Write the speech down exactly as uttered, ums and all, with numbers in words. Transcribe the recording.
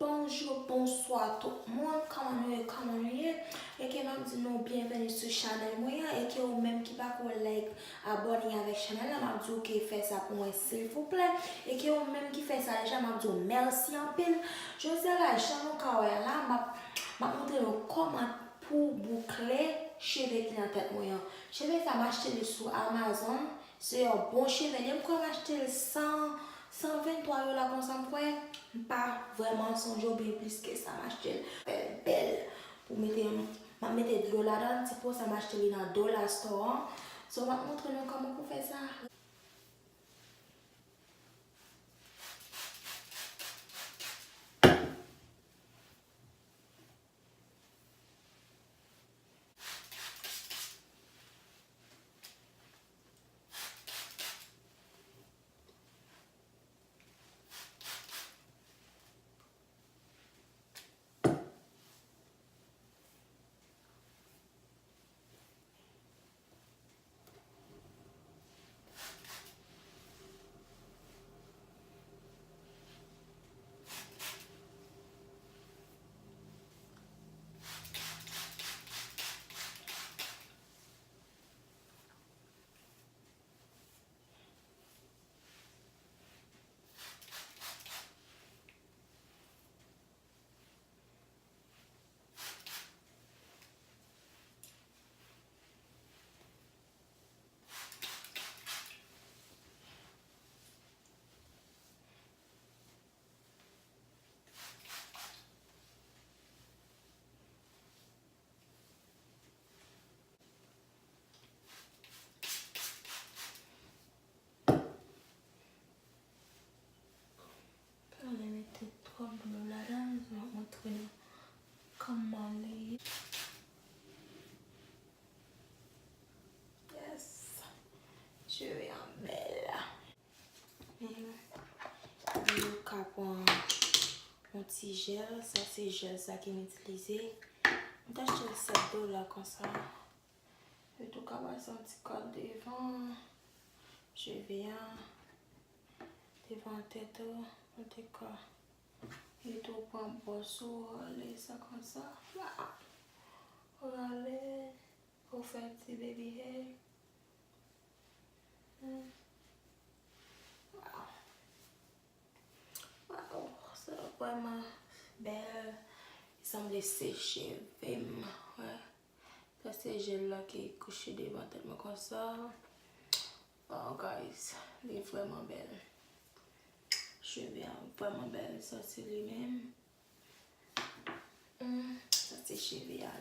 Bonjou, bonswa tout moun, kòman nou ye, kòman nou ye? E ke m ap di nou byenveni sou chanèl mwen an, e ke ou menm ki pako like, abòne avèk chanèl la, m ap di w ke fè sa pou mwen silvouplè, e ke ou menm ki fè sa deja, m ap di w mèsi anpil. Jodi a la, jan nou ka wè a la, m ap, m ap montre nou kòman pou boukle cheve ki nan tèt mwen an. Cheve sa, m achte li sou Amazon. Se yon bon cheve. Li, m kwè m achte l san, san venntwa dola konsa, m kwè. M pa vrèman sonje, oubyen plis ke sa, m achte l bèl, bèl. Pou mete, m ap mete dlo ladan, ti po sa, m achte li nan Dollar Store an. So, m ap montre nou kòman pou fè sa. Pa mete twòp dlo ladan, m ap montre nou kòman li ye. Yes. Cheve an bèl. Men, nou ka pran yon ti jèl. Sa se jèl sa ke m itilize. M t achte l sèt dola konsa. Yo tou ka pase yon ti kòd devan cheve a, devan tèt ou, an tou ka. Yo tou pran bwòs ou, rale sa konsa. Ou rale, ou fè ti baby hair. Hmm. Wow. Waw, sa vrèman bèl. Li sanble se cheve m. Wè. Sa se jèl la ki kouche devan tèt mwen konsa. Waw, guys, li vrèman bèl. Cheve a vrèman bèl. Sa se li menm. Hmm, sa se cheve a.